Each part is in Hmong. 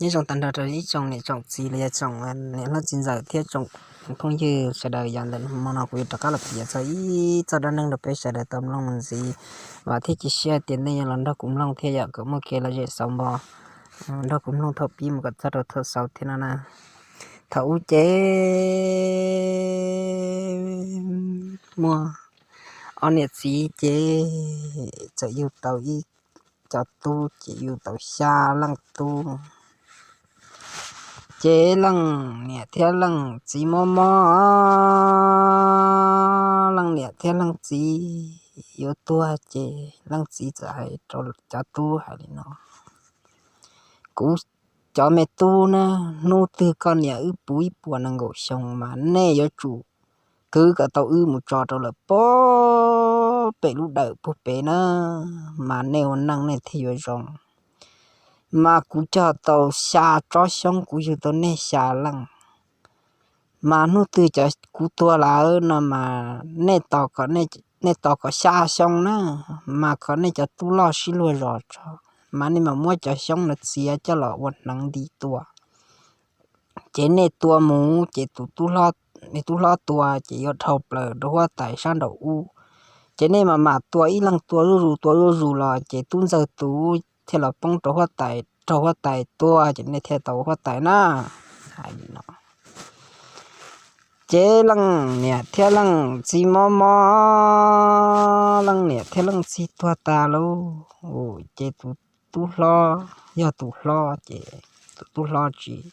Nyob zoo tag nrho rau ib tsoom niam tsoom txiv los yog tsoom niam hlob txiv ntxawm thiab tsoom phooj ywg sawv daws. Yog ntawm hmo no kuv yuav rov qab los piav txog ib txoj dab neeg rau peb sawv daws tau mloog mus ntxiv. Vam thiab cia siab tias nej yuav los nrog kuv mloog thiab yom, kom muaj kev lom zem xauv npo. Nrog kuv mloog thaum pib mus kom txog rau thaum xaus thiab no na. Thaum ub ces muaj ob niam txiv ces txawm yug tau ib co tub ces yug tau xya leej tub. Ces leej niam thiab leej txiv mob mob, leej niam thiab leej txiv yuav tuag ces leej txiv txawm hais rau cov tub hais li no: Kuv cov me tub na, hnub twg koj niam wb puv ib puas nees nkaum xyoo mas nej yuav tsum kwv kom tau wb mus tso rau lawm pob pem lub dawm puag pem na, mas nej ua neej nej thiaj yuav zoo. Mas kuv cog tau xya tsob xyoob, kuv yug tau nej xya leej. Mas hnub twg cov kuv tuag lawm no mas nej tos kom, nej tos kom xya xyoo na, mas kom nej cov tub loj sib luag zos tso, mas nej mam muab cov xyoob no txiav coj los ua hneev nti tua. Ces nej tua mus ces tus tub, tub hlob tua ces yuav dhau plaws rau huab tais sab nraum ub. Ces nej mam mam tua ib leeg tua zuj zus tua zuj zus los ces tub ntxawg tus thiaj los poob rau huab tais, raug huab tais tua ces nej thiaj tau huab tais na. Hais li no ces leej niam thiab leej txiv mob mob, leej niam thiab leej txiv tuag tas lauj. Ces tus tub hlob, yog tus hlob ces tus tub hlob tsis,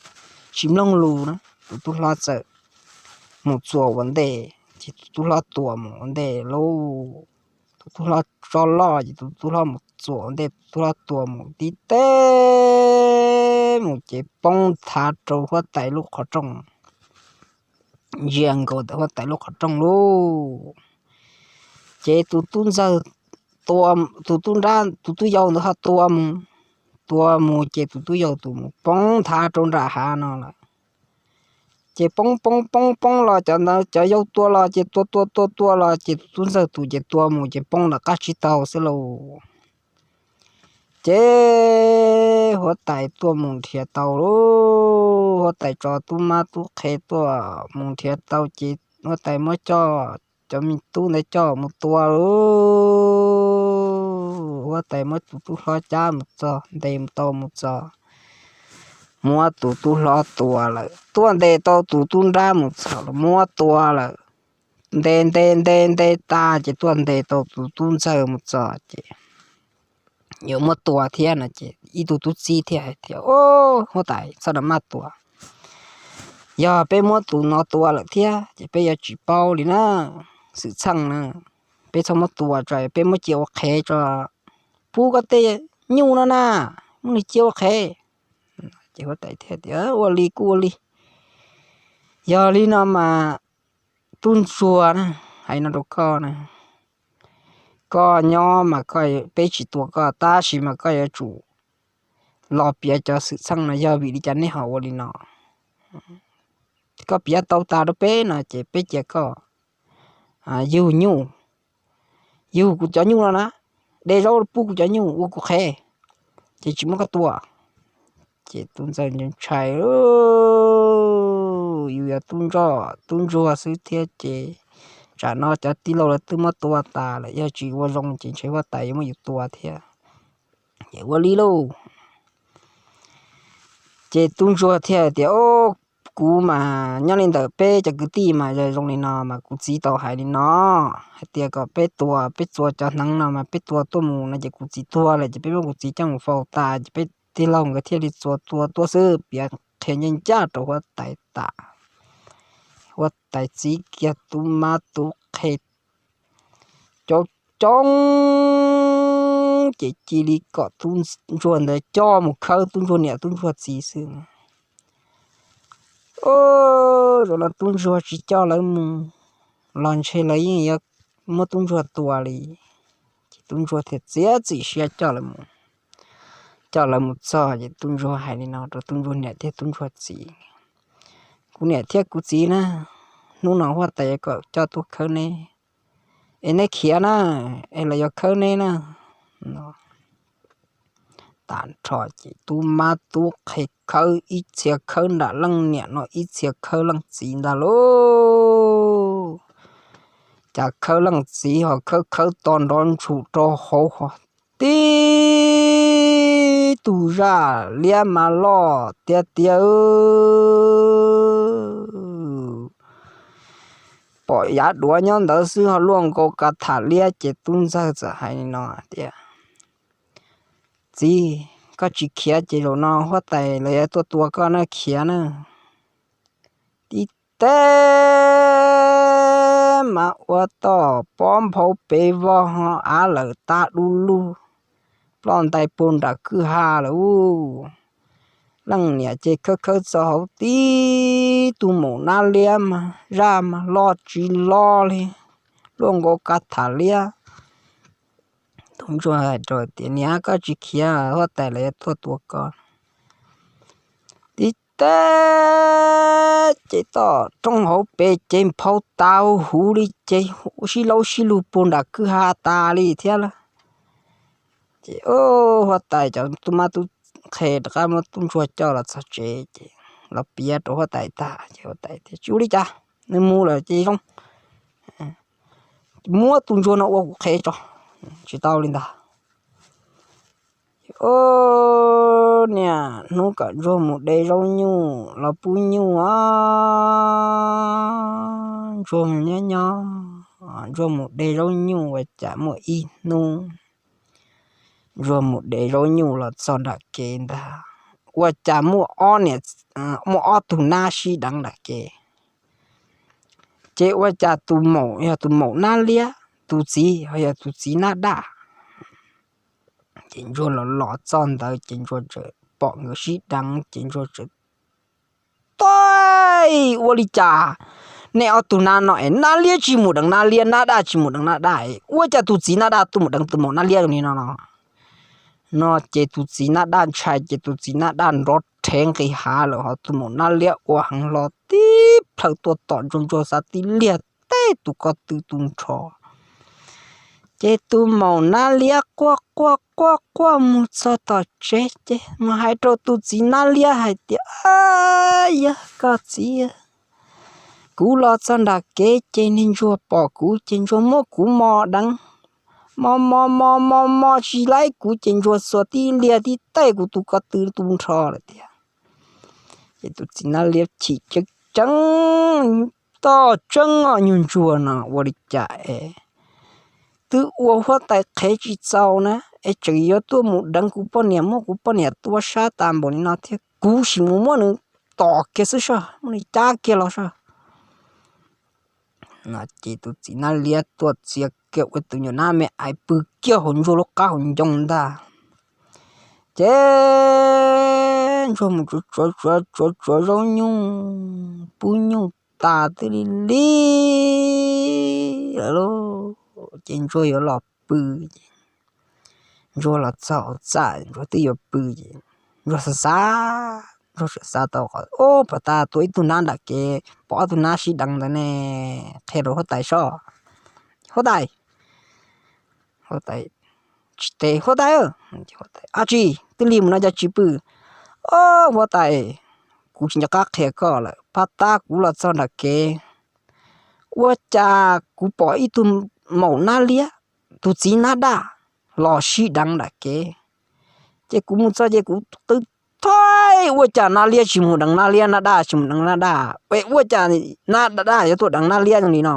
tsis mloog lus na, tus tub hlob txawm mus txuas ua ntej, ces tus tub hlob tua mus ua ntej lauj. Tus tub hlob tso loj ces tus tub hlob mus txuas ua ntej, tus tub hlob tua mus tib teb mus ces poob nthav rau huab tais lub qhov rooj, ntsia nkaus ntawm huab tais lub qhov rooj lauj. Ces tus tub ntxawg, tus tub nrab, tus tub yau ntawd ho tua mus, tua mus ces tus tub yau tus mus poob nthav rau nram hav no lawm. Ces poob poob poob poob los cov ntawd, cov yau tua los ces tua tua tua tua los ces tus tub ntxawg tus ces tua mus ces poob lawm qab tsib taug xwb lauj. Ces huab tais tuaj mus nrhiav tau lauj, huab tais tso tub mab tub qhe tuaj mus nrhiav tau ces huab tais muab coj, cov me tub ntawd coj mus tua lauj. Huab tais muab tus tub hlob cab mus txog, ntes mus tau mus txog, muab tus tub hlob tua lawm. Tuaj ntes tau tus tub nrab mus txog los muab tua lawm. Ntes ntes ntes ntes tas ces tuaj ntes tau tus tub ntxawg mus txog ces yuav muab tua thiab no ces ib tug tub txib thiaj hais tias, Huab tais, txhob nrog mab tua. Yog peb muab tus no tua lawm thiab ces peb yuav tsis paub li na, xwm txheej na. Peb txhob muab tua tso, peb muab cia ua qhev tso. Pub koj tej nyuj no na, muab nws cia ua qhev. Ces huab tais thiaj tias, Ua li kuj ua li. Yog li no mas tub ntsuag na, hais no rau koj na, koj nyob mas peb tsis tua koj, tab sis mas koj yuav tsum los piav cov xwm txheej no yog vim li cas nej ho ua li no. Koj piav tau tas rau peb no ces peb cia koj yug nyuj, yug kuv cov nyuj no na, de zaub pub kuv cov nyuj ua kuv qhev, ces tsis muab koj tua. Ces tub ntxawg ntshai, Yus yog tub ntsuag, tub ntsuag xwb thiab ces tsam no cov tij laug lawv twb muab tua tas lawm, yog tsis ua zoo ces ntshe huab tais yuav muab yus tua thiab. Ces ua li lauj. Ces tub ntsuag thiaj tias, Kuv mas nyob li ntawm peb cov kwv tij mas yog zoo li no mas kuv txiv tau hais li no, hais tias kom peb tua, peb txua cov hneev no mas peb tua tuaj mus no ces kuv txiv tuag lawm ces peb muab kuv txiv coj mus faus tas ces peb tij laug nkawd thiaj li txua tua tuaj xwb. Piav qhia ncaj ncaj rau huab tais tas, huab tais txib kiag tub mab tub qhe coob coob ces cia li kom tub ntsuag ntawd coj mus khawb tub ntsuag niam tub ntsuag txiv xwb. Ub, zaum no tub ntsuag tsis coj lawv mus los ntshe lawv yeej yuav muab tub ntsuag tua li. Ces tub ntsuag thiaj txiav txim siab coj lawv mus. Coj lawv mus txog ces tub ntsuag hais li no rau tub ntsuag niam thiab tub ntsuag txiv, Kuv niam thiab kuv txiv na, hnub no huab tais kom coj tuaj khawb neb, es neb khiav na, es lawv yuav khawb neb na. tag nrho ces tub mab tub qhe khawb ib txhia khawb nram leej niam no ib txhia khawb leej txiv ntag lauj. Cas khawb leej txiv ho khawb khawb to nrov ntshum rau hauv ho tib tug zaj liab mas loj tiag tiag. Pom yav duav nyob ntawd xwb ho luaj nkaus ka tham liab ces tub ntxawg txawm hais li no tias, txiv, koj tsis khiav ces zaum no huab tais lawv yuav tuaj tua koj na, khiav na. Tib teb mas ua toj pob nphau pes vog ho av lawm tag du lug, ploj ntais puag nram kwj ha lawm ub. Leej niam ces khawb khawb txog hauv tib tug maum nab liab mas zaj mas loj tsis loj li, luaj nkaus ka tham liab. Tub ntsuag hais rau tias, niam, koj tsis khiav, huab tais lawv yuav tuaj tua koj. Tib teb ces toj roob hauv pes ces nphau tas huv li ces sib laub sib lug puag nram kwj ha tas li thiab lawm. Ces huab tais cov tub mab tub qhe rov qab muab tub ntsuag coj los txog tsev ces los piav rau huab tais tag ces huab tais tias, tsis ua li cas, nws mus lawm ces zoo, muab tus ntsuag no ua kuv qhev tso. Tsis tau li ntag. Ub, niam, hnub kom ntsuag mus de zaub nyuj los pub nyuj os. Ntsuag nyob nyob, ntsuag mus de zaub nyuj ua cas muaj ib hnub ntsuag mus de zaub nyuj los txog nram kev ntag, ua cas muaj ob niam, muaj ob tug nab sib deev nram kev. Ces ua cas tus maum yog tus maum nab liab, tus txiv ho yog tus txiv nab daj. Ces ntsuag los los txog ntawd ces ntsuag txawm pom nkawd sib deev ces ntsuag txawm, tuaj, ua li cas nej ob tug nab no es nab liab tsis mus deev nab liab, nab daj tsis mus deev nab daj, ua cas tus txiv nab daj tuaj mus deev tus maum nab liab li no no? No ces tus txiv nab daj ntshai ces tus txiv nab daj nrov rhev nqis hav lawm ho tus maum nab liab ua heev hlo tib plhaw tuaj tom ntsuag, ntsuag xav tib liag teb tus ko tw tu nrho. Ces tus maum nab liab quaj quaj quaj quaj mus txog tom tsev ces mus hais rau tus txiv nab liab hais tias, yog koj txiv, kuv los txog nram kev ces niag ntsuag pom kuv ces ntsuag muab kuv mos deev, mos mos mos mos mos tsis laib kuv ces ntsuag xuas tib liag tib teb kuv tus ko tw tu nrho lawm tiag. Ces tus txiv nab liab chim ceeb ceeb, toj tseeb os, nyuag ntsuag no ua li cas es twb ua huab tais qhev tsis txaus na, es tseem yuav tuaj mus deev kuv poj niam, muab kuv poj niam tua sab tas npaum li no thiab, kuv sim mus muab nws tom kiag xwb saj, muab nws cab kiag los saj. No ces tus txiv nab liab tuaj txiav kiag ua tus nyuam nab me aiv pw kiag hauv ntsuag lub qab hauv ncoo ntag. Ces ntsuag mus tsuav tsuav tsuav tsuav zaub nyuj pub nyuj tas twb li li lawm lauj, ces ntsuag yuav los pw. Ntsuag los txog hauv txaj ntsuag twb yuav pw ces ntsuag xav xav, ntsuag xav tau qhov, ub, pom tas tua ib tug nab nram kev, pom ob tug nab sib deev ntawd ne, qhia rau huab tais soj. Huab tais, huab tais tsis teb, huab tais, ab tsi, twb li mus no cas tsis pw? Ob, huab tais, kuv tsis nco qab qhia koj lawm, pab tab kuv los txog nram kev, ua cas kuv pom ib tug maum nab liab, tus txiv nab daj los sib deev nram kev. Ces kuv mus txog ces kuv qw, thov, ua cas nab liab tsis mus deev nab liab, nab daj tsis mus deev nab daj, es ua cas nab daj yuav tuaj deev nab liab li no?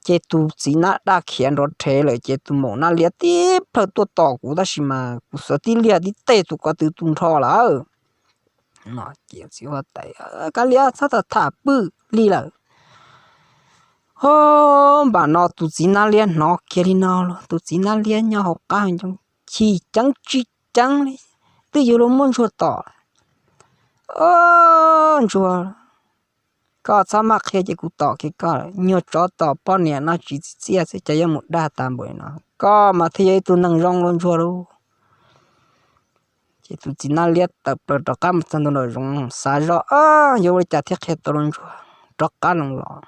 Ces tus txiv nab daj khiav nrov rhev lawm ces tus maum nab liab tib plhaw tuaj tom kuv tab sis mas kuv xuas tib liag tib teg tus ko tw tu nrho lawm. No ces txiv huab tais, kab liab txhob tham tham pw li lawm. Ho npam no tus txiv nab liab hnov kiag li no los tus txiv nab liab nyob hauv qab ncoo chim ceeb tsis ceeb li, twb yuav luag muab ntsuag tom. Ob, ntsuag, koj txhob maj qhia ces kuv tom kiag koj, nyuag tsov tom poj niam no tsis txiaj txiaj xwb cas yuav mus dag tas npaum li no, koj mas thiaj yog ib tug neeg zoo lauj ntsuag lauj. Ces tus txiv nab liab tawm plaws rov qab mus txog ntua nraum zoov xav zoj, yuav ua li cas thiaj qhia tau rau ntsuag, rov qab los los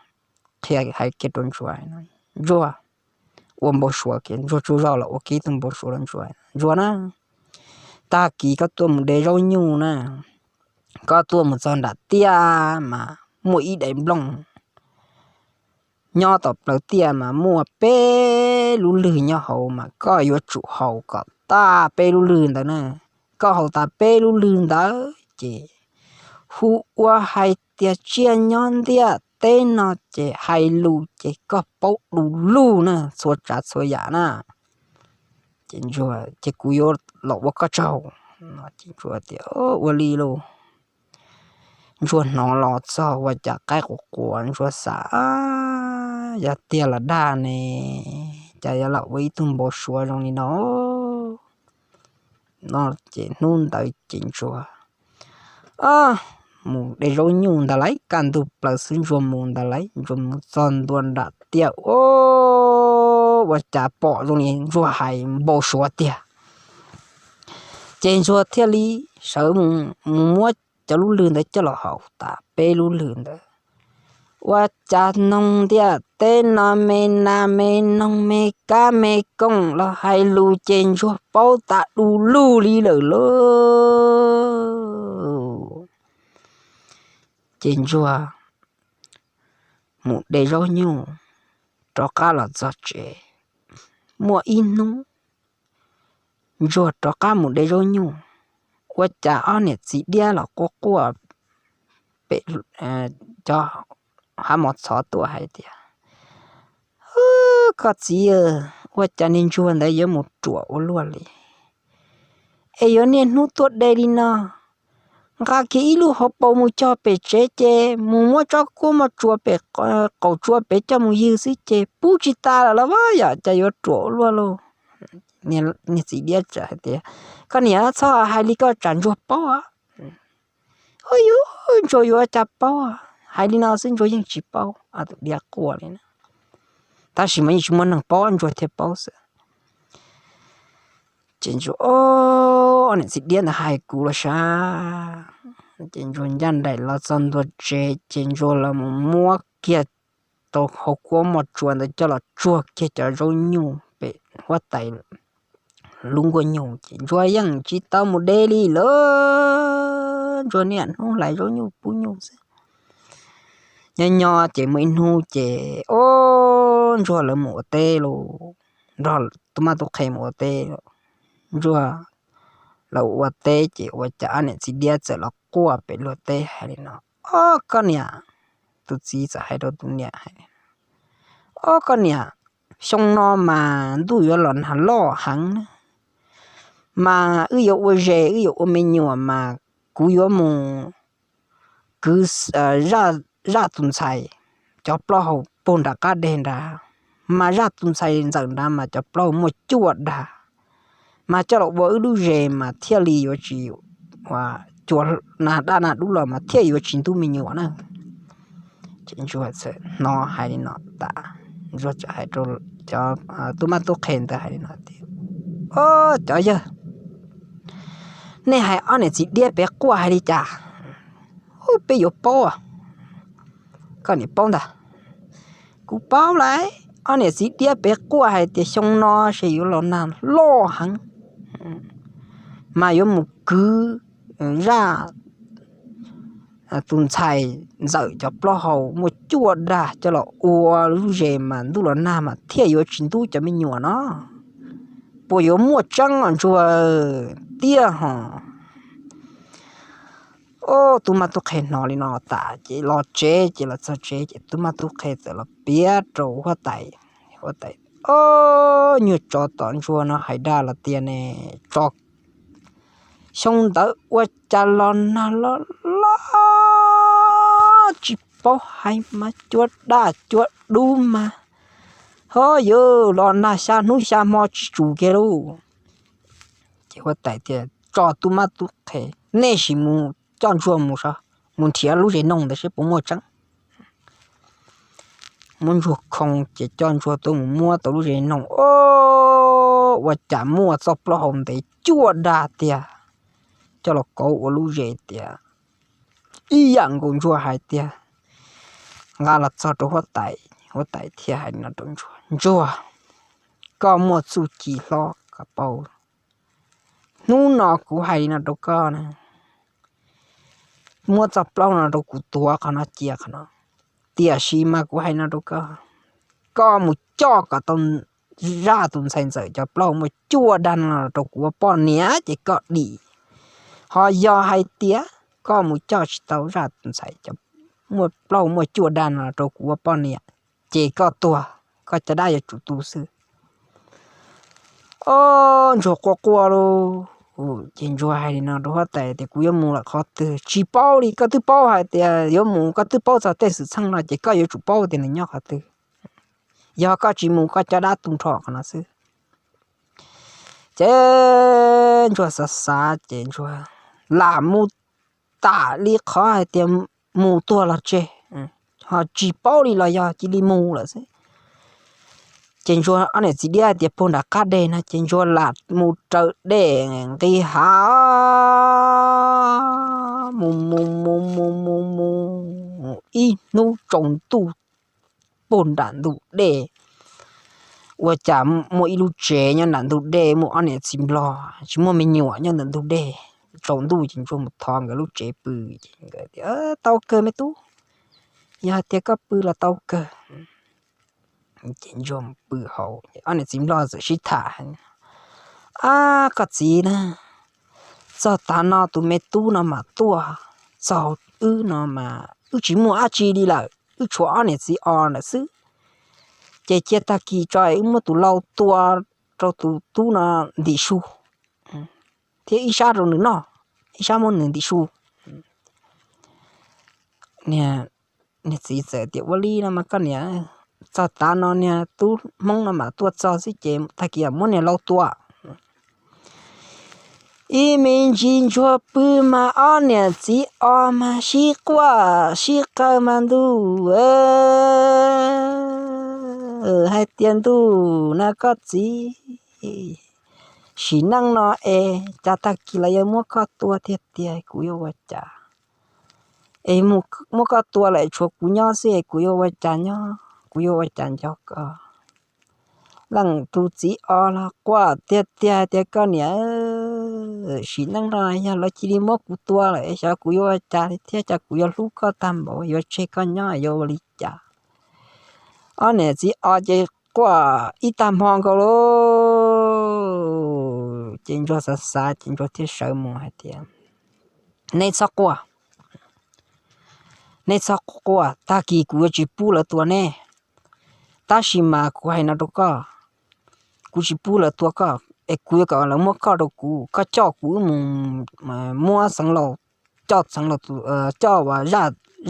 qhia hais kiag rau ntsuag, ntsuag, ua npau suav kiag, ntsuag tsaug zog los ua kiag ib tug npau suav rau ntsuag, ntsuag na, tag kis koj tuaj mus de zaub nyuj na, koj tuaj mus txog nram tiaj mas muaj ib daim nplooj nyob tom plawv tiaj mas muaj peb lub lwg nyob hauv, mas koj yuav tsum haus kom tas peb lub lwg ntawd na. Koj haus tas peb lub lwg ntawd ces hu ua hais tias tsiaj nyob ntiaj teb no ces hais lus ces koj paub du lug na, txhua tsav txhua yam na. Ces ntsuag, ces kuv yuav los ua koj tsaug. Ces ntsuag tias, Ua li lauj. Ntsuag hnov los txog ua cas qaib quas quas, ntsuag xav, Yog tiag los dag ne, cas yuav los ua ib tug npau suav zoo li no? No ces hnub ntawd ces ntsuag mus de zaub nyuj ntag lauj, kaj ntug plaws xwb ntsuag mus ntag lauj, ntsuag mus txog ntua nram tiaj, ua cas pom zoo li ntsuag hais npau suav tiag. Ces ntsuag thiaj li sawv mus muab cov lub lwg ntawd coj los haus tas peb lub lwg ntawd. Ua cas noog ntiaj teb no me nas me noog me kab me koom los hais lus ces ntsuag paub tas du lug li lawm lauj. Ces ntsuag mus de zaub nyuj rov qab los txog tsev. Muaj ib hnub ntsuag rov qab mus de zaub nyuj, ua cas ob niam txiv diab los quaj quaj pem cov hav mos txhov tuaj hais tias, Koj txiv, ua cas niag ntsuag ntawd yuav mus ruam ua luaj li es yuav niaj hnub tuaj de li no? Nqa kiag ib lub hauv paus mus cog pem tsev ces mus muab tsob kuab moj tsuas pem qaum tsua pem coj mus ywg xwb ces pub tsis tas lawm los yom, cas yuav ruam ua luaj lauj. Niag txiv diab txawm hais tias, Koj niam, txhob hais li koj tsam ntsuag paub. Ua yuav ntsuag yuav cas paub, hais li no xwb ntsuag yeej tsis paub. Tus diab quaj li na, tab sis mas yeej tsis muaj neeg paub, ntsuag thiaj paub xwb. Ces ntsuag, ob niam txiv diab ntawd hais kuv los sav. Ces ntsuag ncaj nraim los txog ntua tsev ces ntsuag los mus muab kiag tau hauv kuab moj tsuas ntawd coj los tsuag kiag cov zaub nyuj pem huab tais lub nkuaj nyuj ces ntsuag yeej tsis tau mus de li lawm. Ntsuag niaj hnub hlais zaub nyuj pub nyuj xwb. Nyob nyob ces muaj ib hnub ces, o, ntsuag lawv mus ua teb lauj, nrog tub mab tub qhe mus ua teb. Ntsuag lawv ua teb ces ua cas ob niam txiv diab txawm los quaj pem luag teb hais li no, O koj niam, tus txiv txawm hais rau tus niam hais, O koj niam, xyoo no mas ntuj yuav los nag loj heev na, mas wb yuav ua zes wb yuav ua me nyuam mas kuv yuav mus kwv zaj tus ntxhais cov plaub hau puag nram qab deg nrad, mas zaj tus ntxhais ntxawm nrad mas cov plaub hau muaj cuaj dag, mas coj los ua wb lub zes mas thiaj li yuav tsis, ua, cua nag daj nag dub los mas thiaj yuav tsis ntub me nyuam na. Ces ntsuag txawm hnov hais li no tas, ntsuag txawm hais rau cov tub mab tub qhe ntawd hais li no tias, O cov yawg, nej hais ob niam txiv diab pem quaj hais li cas? Peb yuav paub, koj niam paub ntag. Kuv paub lawm, ob niam txiv diab pem quaj hais tias xyoo no ces yuav los nag loj heev, mas yuav mus kwv zaj tus ntxhais ntxawm cov plaub hau muaj cuaj dag coj los ua lub zes mas ntuj los nag mas thiaj yuav tsis ntub cov me nyuam no. Puas yuav muaj tseeb os ntsuag tiag hos? O, tub mab tub qhe hnov li no tas ces los tsev, ces los txog tsev ces tub mab tub qhe txawm los piav rau huab tais, huab tais, O, nyuag tsov tom ntsuag no hais dag los tiag ne, tsov, xyoo ntawd ua cas los nag loj loj tsis paub hais mas cua daj cua dub mas, ho yuav los nag xya hnub xya hmo tsis tsum kiag lauj. Ces huab tais tias, Tso tub mab tub qhe, nej sim mus coj ntsuag mus, mus nrhiav lub zes noog ntawd seb puas muaj tseeb. Muab ntsuag khoo ces coj ntsuag tuaj mus muab tau lub zes noog, o, ua cas muaj txoj plaub hau ntev cuaj dag tiag, coj los kauv ua lub zes tias ib yam nkaus ntsuag hais tiag. Nqa los txog rau huab tais, huab tais thiaj hais no rau ntsuag, Ntsuag, koj muaj txuj ci hlob koj paub, Hnub no kuv hais li no rau koj na, muab txoj plaub no rau kuv tuav qhov no cia qhov no. Tiam sis mas kuv hais no rau koj, koj mus coj kom tau zaj tus ntxhais ntxawm cov plaub muaj cuaj dag no los rau kuv ua poj niam ces koj dim. Ho yog hais tias koj mus coj tsis tau zaj tus ntxhais cov plaub muaj cuaj dag no los rau kuv ua poj niam, ces koj tuag, koj caj dab yuav tsum tu xwb. Ob, ntsuag quaj quaj lauj. Ces ntsuag hais li no rau huab tais tias, kuv yuav mus lawm qhov twg? Tsis paub li, koj twb paub hais tias yuav mus, koj twb paub txog tej xwm txheej no ces koj yuav tsum paub tias nws nyob qhov twg. Yog koj tsis mus koj caj dab tu nrho qhov no xwb. Ces ntsuag xav xav ces ntsuag lam mus tam li qhov hais tias mus tuag los tseg, ho tsis paub li los yog cia li mus lawm xwb. Ces ntsuag ob niam txiv diab hais tias puag nram qab deg no ces ntsuag lam mus raws dej nqis hav, mus mus mus mus mus mus ib hnub tsaus ntuj puag nram ntug dej. Ua cas muaj ib lub tsev nyob nram ntug dej, muaj ob niam txiv nplog tsis muaj me nyuam nyob ntawm ntug dej. Tsaus ntuj ces ntsuag mus thov nkawd lub tsev pw, ces nkawd tias, tau kawg me tub, yog hais tias koj pw los tau kawg. Ces ntsuag mus pw hauv, ob niam txiv nplog txawm sib tham, ab, koj txiv na, txog tav no tus me tub no mas tuaj, txog wb no mas wb tsis muaj dab tsi li lawm, wb tshuav ob niam txiv os lawm xwb. Ces cia tag kis tso es wb muab tus lau tua rau tus tub no ntim su, thiab ib sab rau nws noj, ib sab muab nws ntim su. Niag txiv txawm tias, ua li no mas koj niam, txog tav no niag tub hmoob no mas tuaj txog xwb ces tag kis muab niag lau tua. Ib me ntsis ntsuag pw mas ob niam txiv os mas sib quaj sib qawg mas ntuj, hais tias, ntuj na koj txiv, sim neej no es cas tag kis los yuav muab koj tua tiag tiag, kuv yuav ua cas? Es muab koj tua lawm tshuav kuv nyob xwb es kuv yuav ua cas nyob, kuv yuav ua cas nco koj? Leej tus txiv os los quaj tiag tiag tias, koj niam, sim neej no yog lawv cia li muab kuv tua lawm es xyov kuv yuav ua cas li thiab, cas kuv yuav hlub koj tag npaum yuav tseg koj nyob yuav ua li cas? Ob niam txiv os ces quaj ib tag hmo nkaus lauj. Ces ntsuag xav xav ces ntsuag thiaj sawv mus hais tias, neb txhob quaj, neb txhob quaj, tag kis kuv yuav tsis pub lawv tua neb. Tab sis mas kuv hais no rau koj, kuv tsis pub lawv tua koj es kuv yuav kom lawv muab koj rau kuv, koj coj kuv wb mus muab Xeev Laus, coj Xeev Laus, coj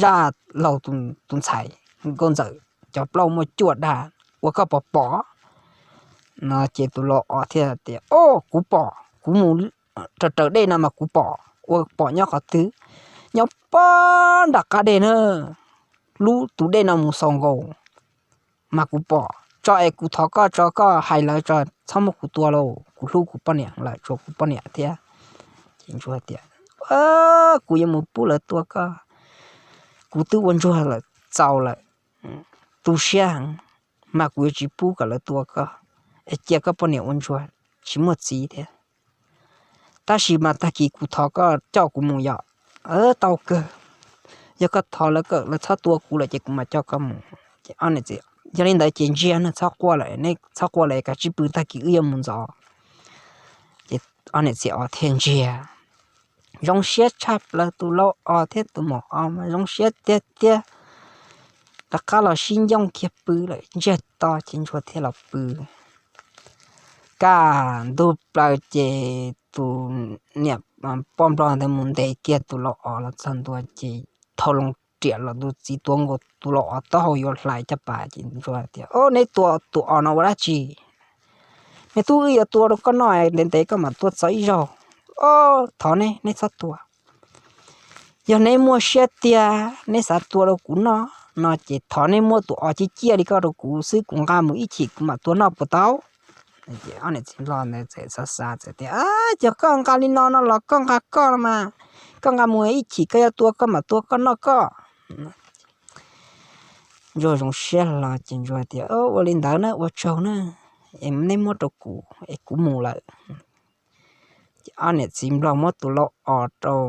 zaj laus tus ntxhais nkauj ntxawm cov plaub muaj cuaj dag ua koj pom pom. No ces tus lau os thiaj tias, o, kuv pom, kuv mus raws raws dej no mas kuv pom, ua pom nyob qhov twg? Nyob puag nram qab deg na, lub tus dej no mus xaus nkaus mas kuv pom. Tso es kuv thov koj tso, koj hais lawv tso, txhob muab kuv tua lauj, kuv hlub kuv poj niam lawm, tshuav kuv poj niam thiab. Ces ntsuag tias, kuv yuav mus pub lawv tua koj, kuv twb ua ntsuag lawm txaus lawm, tu siab heev, mas kuv yuav tsis pub kom lawv tua koj, es cia koj poj niam ua ntsuag tsis muaj txiv thiab. Tab sis mas tag kis kuv thov koj coj kuv mus yom. Tau kawg, yog koj thov lawv kom lawv txhob tua kuv lawm ces kuv mam coj koj mus. Yog li ntawd ces ntsiag no, txhob quaj lawm, nej txhob quaj lawm, kav tsij pw, tag kis wb yuav mus ntxov. Ces ob niam txiv os thiaj ntsiag. Zoo siab tshaj plaws, tus lau os thiab tus maum os mas zoo siab tiag tiag, rov qab los sib ncooj kiag pw lawm. Ntsiag to ces ntsuag thiaj los pw. Kaj ntug plaws ces tus niam poj nplog ntawd mus ntes kiag tus lau os los txog ntua ces thau loo riam los, tus txiv tuav nkaus tus lau os taub hau yuav hlais caj pas ces ntsuag tias, o, neb tua tus os no ua dab tsi? Me tub, wb yuav tua rau koj noj, ntev ntev koj mam tua txog ib zaug. O, thov neb, neb txhob tua. Yog neb muaj siab tiag neb xav tua rau kuv noj no ces thov neb muab tus os ciaj ciaj li koj rau kuv xwb, kuv nqa mus ib chim kuv mam tua noj puas tau? Ob niam txiv nplog ntawd txawm xav xav txawm tias, yog koj nqa li no no los koj nqa koj no mas, koj nqa mus ib chim koj yuav tua koj mam tua koj noj koj. Ntsuag zoo siab hlo ces ntsuag tias, ua li ntawd na, ua tsaug na, es neb muab rau kuv es kuv mus lawm. Ces ob niam txiv nplog muab tus lauj os rau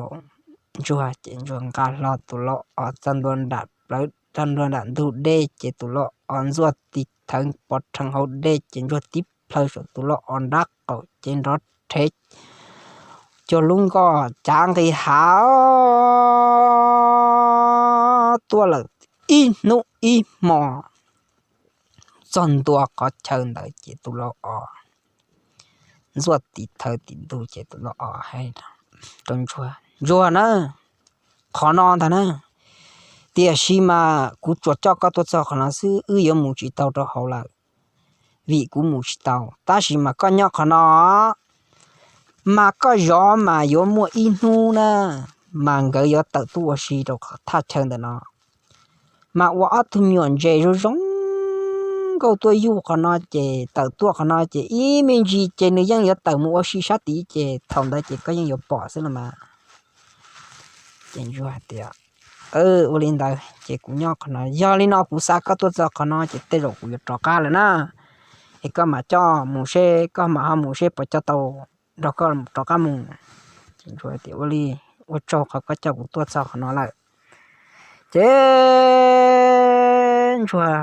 ntsuag ces ntsuag nqa hlo tus lauj os txog ntua nram plawv, txog ntua nram ntug dej ces tus lauj os ntxuaj tis thawv pov rhees hauv dej ces ntsuag tib plhaw saum tus lauj os nrab qaum ces nrov rhev cuag lub nkoj cav nqis hav tuaj lawm ib hnub ib hmo txog ntua qhov chaw ntawd ces tus lauj os ntxuaj tis thawv tim ntug ces tus lauj os hais rau ntsuag, ntsuag na, qhov no ntag na, tiam sis mas kuv tsuas coj koj tuaj txog qhov no xwb, wb yuav mus tsis tau rau hauv lawm, vim kuv mus tsis tau, tab sis mas koj nyob qhov no mas koj zov mas yuav muaj ib hnub na, mas nkawd yuav tawm tuaj ua si rau thaj chaw ntawm no. Mas ua ob tug me nyuam ntses zoo zoo nkauj tuaj yug qhov no ces tawm tuaj qhov no ces ib me ntsis ces nws yeej yuav tawm mus ua si sab tid ces thaum ntawd ces koj yeej yuav pom xwb los mas. Ces ntsuag hais tias, ua li ntawd ces kuv nyob qhov no, yog li no kuv xa koj tuaj txog qhov no ces tej zaum kuv yuav rov qab lawm na, es koj mam coj mus seb, koj mam ho mus seb puas coj tau nrog koj rov qab mus. Ces ntsuag tias, ua li, ua tsaug qhov koj coj kuv tuaj txog qhov no lawm. Ces ntsuag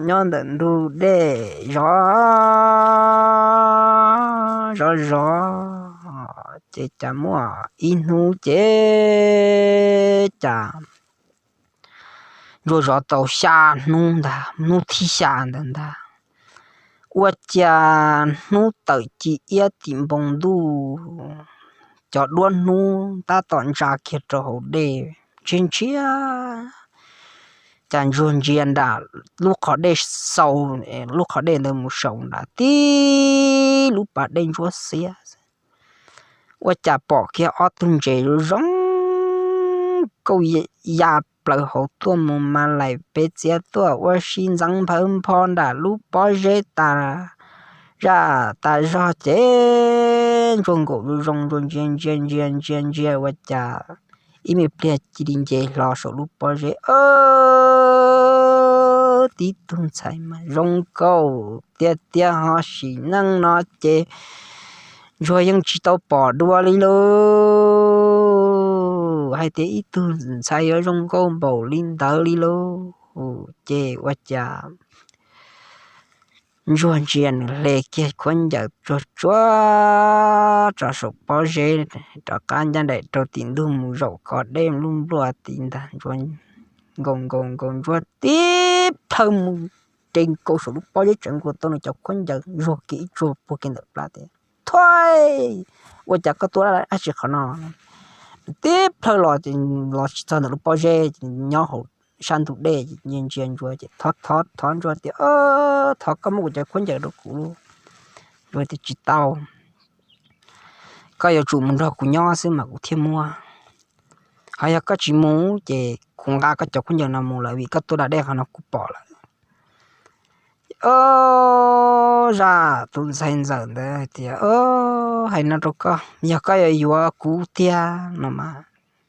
nyob ntawm ntug dej zov zov zov ces cas muaj ib hnub ces cas ntsuag zov tau xya hnub ntag, hnub thib xya ntawd ntag, ua cas hnub tawm ci iab tim npoo ntuj, cov duab hnub tab tom ntsa kiag rau hauv dej, ntsia ntsia cas ntsuag ntsia nram lub qhov dej xaus, lub qhov dej ntawd mus saum nram tib lub pas dej ntsuab xiab, ua cas pom kiag ob tug ntses zoo zoo nkauj ya plaws hauv tuaj mus mas laim pes txiav tuaj ua si ntxeev nphawv npho nram lub pob zeb tas zaj tas zog ces ntsuag nkaum zoo zoo ntsuag ntsia ntsia ntsia ntsia ntsia ua cas ib me pliag cia li nce hlo saum lub pob zeb. Tib tug ntxhais mas zoo nkauj tiag tiag ho sim neej no ces ntsuag yeej tsis tau pom dua li lauj, hais tias ib tug ntxhais yuav zoo nkauj npaum li ntawd li lauj. Ces ua cas ntsuag ntsia nws hle kiag khaub ncaws tsuag tsuag rov saum pob zeb, rov qab ncaj nraim rau tim ntug mus zaum kov dej lub npluaj tid ntag. Nkaus nkaus nkaus ntsuag tib plhaw mus, ces nkaus saum lub pob zeb tseem nkaus tau nws cov khaub ncaws, ntsuag kiag ib tsuag puag kiag ntawm plab tias, thuaj, ua cas koj tuaj dab tsi qhov no? Tib plhaw los ces los tsis txog ntawm lub pob zeb, nyob hauv sab ntug dej, ntsia ntsia ntsuag ces thov thov ntsuag tias, thov koj muab kuv cov khaub ncaws rau kuv lauj. Ntsuag tias tsis tau, koj yuav tsum mus nrog kuv nyob xwb mas kuv thiaj muab. Ho yog koj tsis mus ces kuv nqa koj cov khaub ncaws no mus lawm vim koj tuaj da dej qhov no kuv pom lawm. Ob, zaj tus ntxhais ntxawm ntawd hais tias, hais no rau koj, yog koj yuav yuav kuv tiag no mas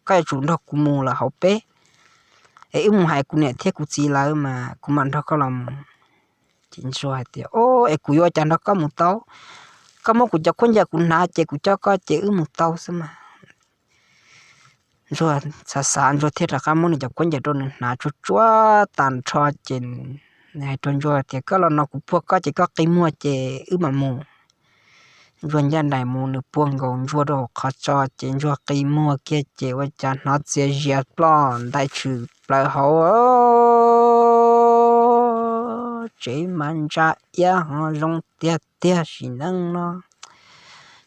koj yuav tsum nrog kuv mus lawm hauv peb, es wb mus hais kuv niam thiab kuv txiv lawv mas kuv mam nrog koj los mus. Ces ntsuag hais tias, es kuv yuav ua cas nrog koj mus tau? Koj muab kuv cov khaub ncaws kuv hnav ces kuv coj koj ces wb mus tau xwb mas. Ntsuag xav xav ntsuag thiaj rov qab muab nws cov khaub ncaws rau nws hnav tsuag tsuag tag nrho ces nws hais rau ntsuag tias, koj los no kuv puag koj ces koj qi muag ces wb mam mus. Ntsuag ncaj nraim mus, nws puag nkaus ntsuag rau hauv qhov tso ces ntsuag qi muag kiag ces ua cas hnov txias zias ploj ntais tshwm plaws hauv tsev mas ntsa iab ho zoo tiag tiag sim neej no,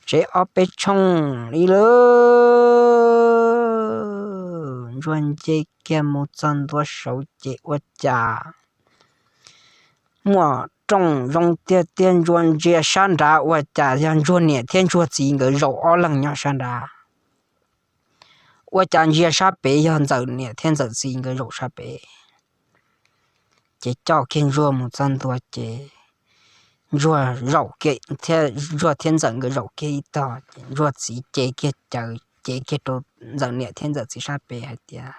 tsev ob peb tshooj li lauj. Ntsuag nce kiag mus txog ntua saud ces ua cas muaj rooj zoo tiag tiag, ntsuag ntsia sab nrad ua cas yog ntsuag niam thiab ntsuag txiv nkawd zaum ob leeg nyob sab nrad. Ua cas ntsia sab pem yog ntxawm niam thiab ntxawm txiv nkawd zaum sab pem. Ces coj kiag ntsuag mus txog ntua ces ntsuag zaum kiag thiab, ntsuag thiab ntxawm nkawd zaum kiag ib tog ces ntsuag txiv ce kiag caws cev kiag rau ntxawm niam thiab ntxawm txiv sab pem hais tias,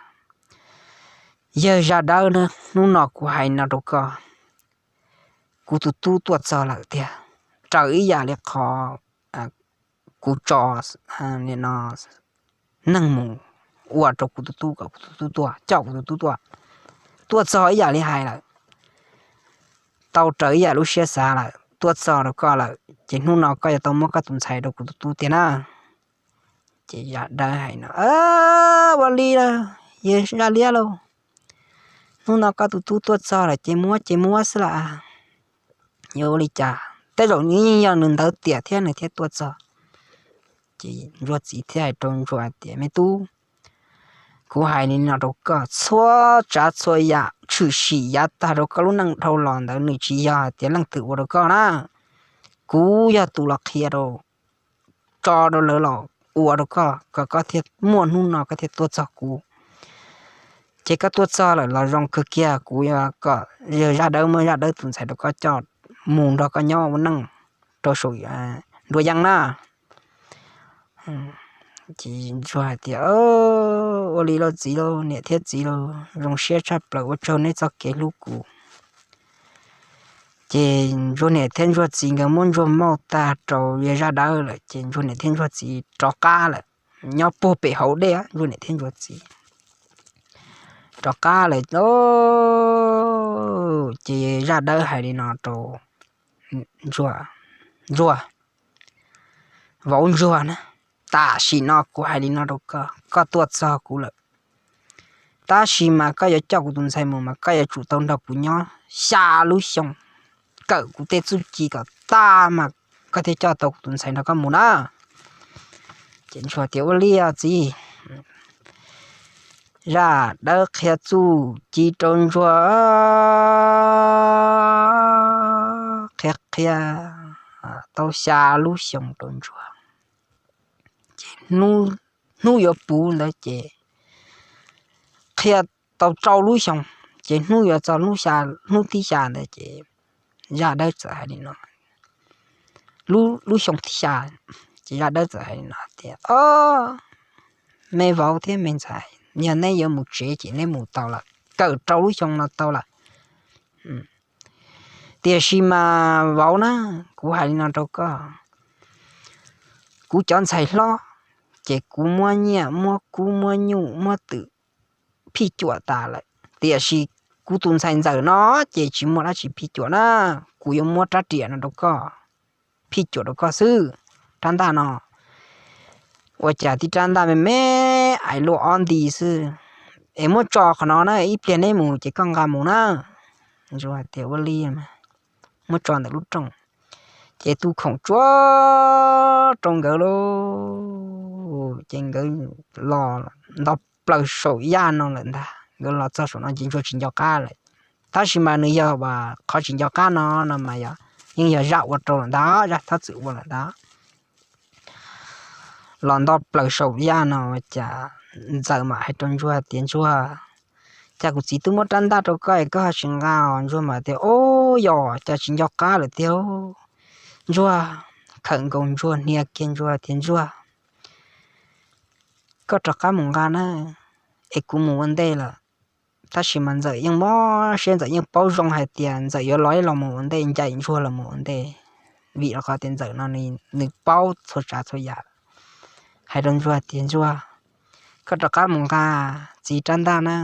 yawg zaj dawb, hnub no kuv hais no rau koj, kuv tus tub tuaj txog lawm tiag, raws ib yam li qhov kuv kuv tso neeg mus ua rau kuv tus tub kom kuv tus tub tuaj, coj kuv tus tub tuaj. Tuaj txog ib yam li hais lawm, tau raws ib yam lub siab xav lawm, tuaj txog rau koj lawm ces hnub no koj yuav tau muab koj tus ntxhais rau kuv tus tub tiag na. Ces Zaj Dawb hais no, ua li lauj, yawg Zaj Liab lauj, hnub no koj tus tub tuaj txog lawm ces muab ces muab xwb las. Yuav ua li cas, tej zaum nws yeej yog nws ntawd tiam thiab nws thiaj tuaj txog. Ces Ntsuag txiv thiaj hais rau Ntsuag tias, me tub, kuv hais li no rau koj, txhua tsav txhua yam tshwm sim yav tag rau koj lub neej dhau los ntawd nws tsis yog hais tias leej twg ua rau koj na. Kuv yog tus los qhia rau, tso rau lawv los ua rau koj kom koj thiaj muaj hnub no koj thiaj tuaj txog kuv. Ces koj tuaj txog lawm los zoo kawg kiag, kuv yuav kom yawg Zaj Dawb muab Zaj Dawb tus ntxhais rau koj coj mus nrog koj nyob ua neej rau saum nruab yeeb na. Ces Ntsuag hais tias, ua li lauj txiv lauj, niam thiab txiv lauj, zoo siab tshaj plaws, ua tsaug neb txoj kev hlub kuv. Ces Ntsuag niam thiab Ntsuag txiv nkawd muab Ntsuag mauj tag rau yawg Zaj Dawb lawm ces Ntsuag niam thiab Ntsuag txiv rov qab lawm, nyob puag pem hauv dej Ntsuag niam thiab Ntsuag txiv rov qab lawm. Ces Zaj Dawb hais li no rau Ntsuag, Ntsuag, vauv Ntsuag na, tam sim no kuv hais li no rau koj, koj tuaj txog kuv lawm, tab sis mas koj yuav coj kuv tus ntxhais mus mas koj yuav tsum tau nrog kuv nyob xya lub xyoo, kawm kuv tej txuj ci kom tag mas koj thiaj coj tau kuv tus ntxhais nrog koj mus na. Ces Ntsuag tias, ua li os txiv. Zaj Dawb qhia txuj ci rau Ntsuag, qhia qhia tau xya lub xyoo rau Ntsuag. Ces hnub yuav puv ntawd ces qhia tau rau lub xyoo, ces hnub yuav txog hnub thib xya ntawd ces Zaj Dawb txawm hais li no, lub xyoo thib xya, ces Zaj Dawb txawm hais li no tias, o, me vauv thiab me ntxhais, yog neb yuav mus tsev ces neb mus tau lawm, kawm rau lub xyoo no tau lawm. Tiam sis mas vauv na, kuv hais li no rau koj, kuv cov ntxhais hlob ces kuv muab nyiaj muab kub muab nyuj muab twm phij cuam tas lawm, tiam sis kuv tus ntxhais ntxawm no ces tsis muaj dab tsi phij cuam na. Kuv yuav muab rab riam no rau koj, phij cuam rau koj xwb. Rab ntaj no ua cas tib rab ntaj me me, ais luaj ob nti xwb, es muab tso qhov no na, ib pliag neb mus ces koj nqa mus na. Ntsuag tias, ua li mas. Muab tso ntawm lub rooj, ces tu khoom tsuag rau nkawd lauj. Ces nkawd los nto plaws saum yaj no lawm ntag. Nkawd los txog saum no ces Ntsuag tsis nco qab lawm. Tab sis mas nws yog qhov tsis nco qab no no mas yog, yeej yog Zaj ua rau lawm ntag, Zaj Thab Txwm ua lawm ntag. Los nto plaws saum yaj no cas Ntxawm mam hais rau Ntsuag tias, Ntsuag, cas kuv txiv twb muab rab ntaj rau koj es koj ho tsis nqa os? Ntsuag mam tias, Ob, yog cas tsis nco qab lawm tiag. Ntsuag khawm nkaus Ntsuag, hnia kiag Ntsuag tias, Ntsuag, koj rov qab mus nqa na, es kuv mus ua ntej lawm. Tab sis mas Ntxawm yeej mob siab, Ntxawm yeej paub zoo hais tias Ntxawm yuav los ib los mus ua ntej, ncaim Ntsuag los mus ua ntej, vim rau qhov tias Ntxawm no nws paub txhua tsav txhua yam. Hais rau Ntsuag tias, Ntsuag, koj rov qab mus nqa txiv rab ntaj na,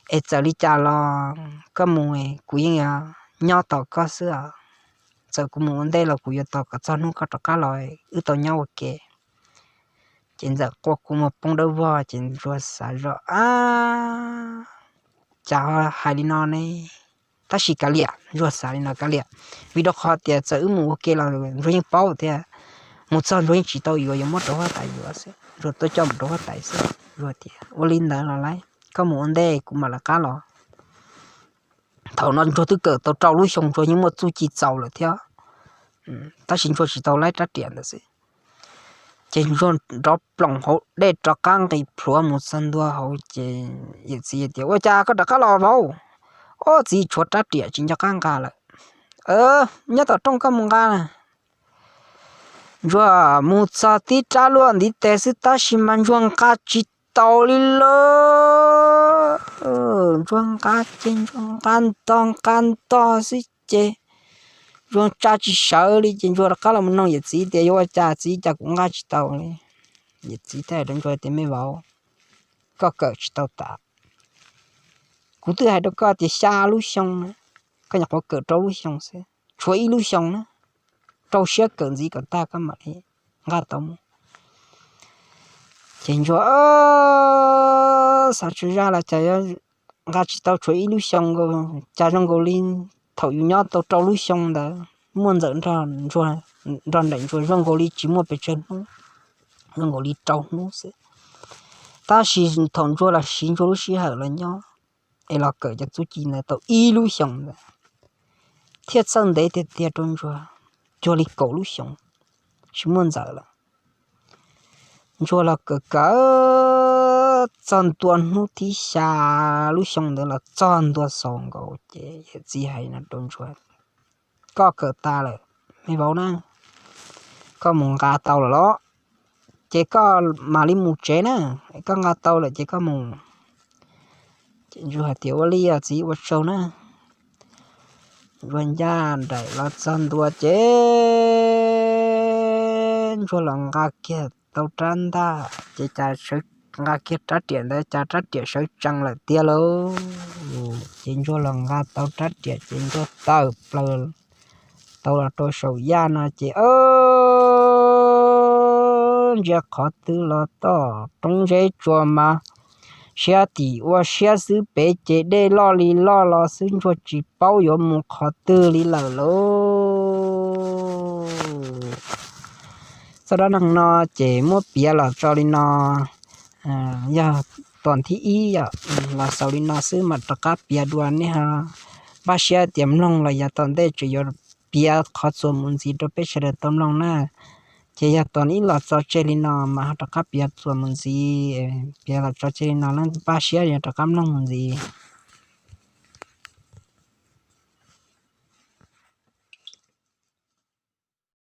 es txawm li cas los koj mus kuv yeej yuav nyob tos koj xwb os. Txawm kuv mus ua ntej los kuv yuav tos kom txog hnub koj rov qab los wb tau nyob ua ke. Ces Ntxawm quaj kua muag poob dawb vog, ces Ntsuag xav zoj, Ab, cas ho hais li no ne? Tab sis kav liam, Ntsuag xav li no kav liam, vim rau qhov tias txawm wb mus ua ke los Ntsuag yeej paub tias mus txog Ntsuag yeej tsis tau yuav, yuav muab rau huab tais yuav xwb, Ntsuag tuaj coj mus rau huab tais xwb. Ntsuag tias, Ua li ntawd los lauj, koj mus ua ntej kuv mam lawv qab los. Thaum no Ntsuag twb kawm tau rau lub xyoo, Ntsuag yeej muaj txuj ci txaus lawm thiab, tab sis Ntsuag tsis tau laib rab riam ntawd xwb. Ces Ntsuag nrov ploom hauv dej rov qab nqis plhuav mus txog ntua hauv ces yawm txiv tias, Ua cas koj rov qab los vauv? Ob, txiv tshuav rab riam tsis nco qab nqa lawm. Nyob tom rooj koj mus nqa na. Ntsuag mus txog tib rab luaj ntiv tes xwb tab sis mas Ntsuag nqa tsis tau li lauj. Ntsuag nqa ces Ntsuag nqa ntog nqa ntog xwb ces Ntsuag tsa tsis sawv li ces Ntsuag rov qab los mus noog yawm txiv tias yuav ua cas txiv, cas kuv nqa tsis tau li. Yawm txiv thiaj hais rau Ntsuag tias me vauv, koj kawm tsis tau tas, kuv twb hais rau koj tias xya lub xyoo na, koj nyuam qhuav kawm rau lub xyoo xwb, tshuav ib lub xyoo na, rau siab kawm ntxiv kom tag koj mam li nqa tau mus. Ces Ntsuag xav tsw zaj los cas yuav nqa tsis tau, tshuav ib lub xyoo nkaus, cas zoo nkaus li thaum yus nyob tau rau lub xyoo ntawd muaj Ntxawm nrog nraim Ntsuag zoo nkaus li tsis muaj pes tsawg hnub, zoo nkaus li rau hnub xwb. Tab sis thaum Ntsuag los siv Ntsuag lub sij hawm los nyob es los kawm cov txuj ci ntawd tau ib lub xyoos ntawd thiaj txawj ntev tiag tiag rau Ntsuag, cuag li kaum lub xyoos tsis muaj Ntxawm lawm. Ntsuag los kawm kawm txog ntua hnub thib xya lub xyoo ntawd los txog ntua xaus nkaus ces yawm txiv hais no rau Ntsuag, koj kawm tas lawm me vauv na, koj mus nqa tau lawm los ces koj mam li mus tsev na, koj nqa tau lawm ces koj mus. Ces Ntsuag hais tias ua li os txiv, ua tsaug na. Ntsuag ncaj nraim los txog ntua ces Ntsuag los nqa kiag tau rab ntaj ces cas, nqa kiag rab riam ntawd cas rab riam sawv tsees lawm tiag lauj. Ces Ntsuag los nqa tau rab riam ces Ntsuag tawm plaws tau los rau saum yaj no ces ntsia qhov twg los toj roob zeb tsua mas siab tim ua siab xwb, pem ces dej loj li loj los xwb, Ntsuag tsis paub yuav mus qhov twg li lawm lauj. Txoj dab neeg no ces muab piav los tso li no, yog tom thib ib yom, los xaus li no xwb mas rov qab piav dua, nej ho npaj siab tias mloog los yog tom ntej tseem yuav piav qhov txuas mus ntxiv rau peb sawv daws tau mloog na. Ces yog tom ib los tso tseg li no mas ho rov qab piav txuas mus ntxiv, piav los tso tseg li no, nej npaj siab yog rov qab mloog mus ntxiv.